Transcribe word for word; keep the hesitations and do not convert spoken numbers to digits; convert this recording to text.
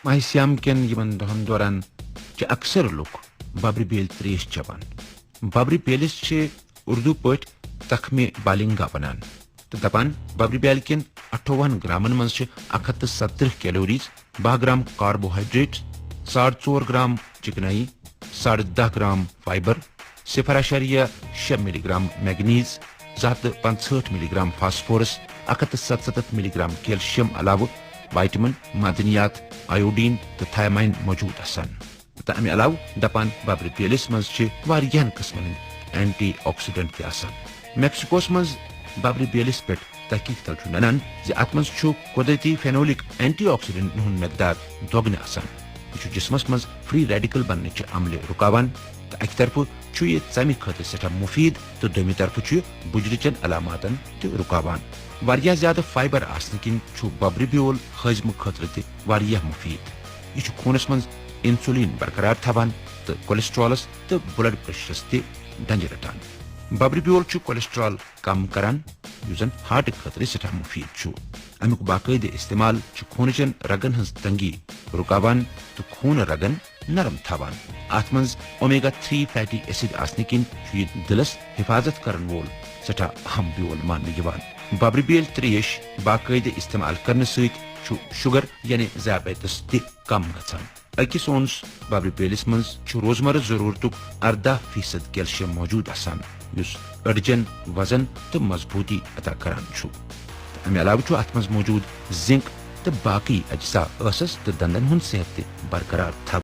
ماہ سیام کٮ۪ن یِمن دۄہن دوران چھِ اکثر لُکھ ببرِ بیلۍ تریش چٮ۪وان۔ ببرِ بیلِس چھِ اردو پٲٹھۍ تخمِ بالنگا ونان تہٕ دپان، ببرِ بیلۍ کٮ۪ن اَٹھووُہن گرامن منٛز چھِ اکھ ہتھ تہٕ ستترٕہ کیلوریز، باہ گرام کاربوہائیڈریٹ، ساڑ ژور گرام چکنائی، ساڑ دہ گرام فائبر، صفر اعشاریہ شےٚ ملی گرام میگنیز، زٕ ہتھ تہٕ پانٛژہٲٹھ ملی گرام فاسفورس، اکھ ہتھ تہٕ ستستھ ملی گرام کیلشیم علاوٕ وائٹمن، معدنیات، آیوڈین تہٕ تھیامائن موجود آسان۔ تہٕ امہِ علاوٕ دپان، ببرِ بیلِس منٛز چھِ واریاہن قٕسمن ہٕنٛدۍ اینٹی آکسیڈنٹ تہِ آسان۔ میکسیکوس منٛز ببرِ بیلِس پٮ۪ٹھ تحقیق تل چھُ ننان زِ اتھ منٛز چھُ قۄدرتی فینولک اینٹی آکسیڈنٹن ہُنٛد مقدار دۄگنہٕ آسان۔ یہِ چھُ جسمس منٛز فری ریڈیکل بننٕچہِ عملہِ رُکاوان تہٕ اکہِ طرفہٕ چھُ یہِ ژمہِ خٲطرٕ سٮ۪ٹھاہ مُفیٖد تہٕ دوٚیمہِ طرفہٕ چھُ یہِ بُجرٕ چٮ۪ن علاماتن تہِ رُکاوان۔ واریاہ زیادٕ فائبر آسنہٕ کِنۍ چھُ ببرِ بیول ہٲضمہٕ خٲطرٕ تہِ واریاہ مُفیٖد۔ یہِ چھُ خوٗنس منٛز انسولین برقرار تھاوان تہٕ کولیسٹرالس تہٕ بلڈ پریشرس تہِ ڈنجہِ رٹان۔ ببرِ بیول چھُ کولیسٹرال کم کران، یُس زن ہارٹہٕ خٲطرٕ سٮ۪ٹھاہ مُفیٖد چھُ۔ امیُک باقٲعدٕ استعمال چھُ خوٗنہٕ چٮ۪ن رگن ہٕنٛز تنگی رُکاوان تہٕ خوٗنہٕ رگن نرم تھاوان۔ اتھ منٛز اومیگا تھری فیٹی ایسڈ آسنہٕ کِنۍ چھُ یہِ دِلس حفاظت کرن وول سٮ۪ٹھاہ اہم بیول ماننہٕ یِوان۔ ببرِ بیل تریش باقٲعدٕ استعمال کرنہٕ سۭتۍ چھُ شوگر یعنی ذیابیطس تہِ کم گژھان۔ أکِس اونس ببرِ بیلِس منٛز چھُ روزمرٕ ضروٗرتُک ارداہ فیصد کیلشیم موجود آسان، یُس أڈجن وزن تہٕ مضبوٗطی عطا کران چھُ۔ تہٕ امہِ علاوٕ چھُ اتھ منٛز موجود زنک تہٕ باقی اجزاء ٲسس تہٕ دندن ہُنٛد صحت تہِ برقرار تھاوان۔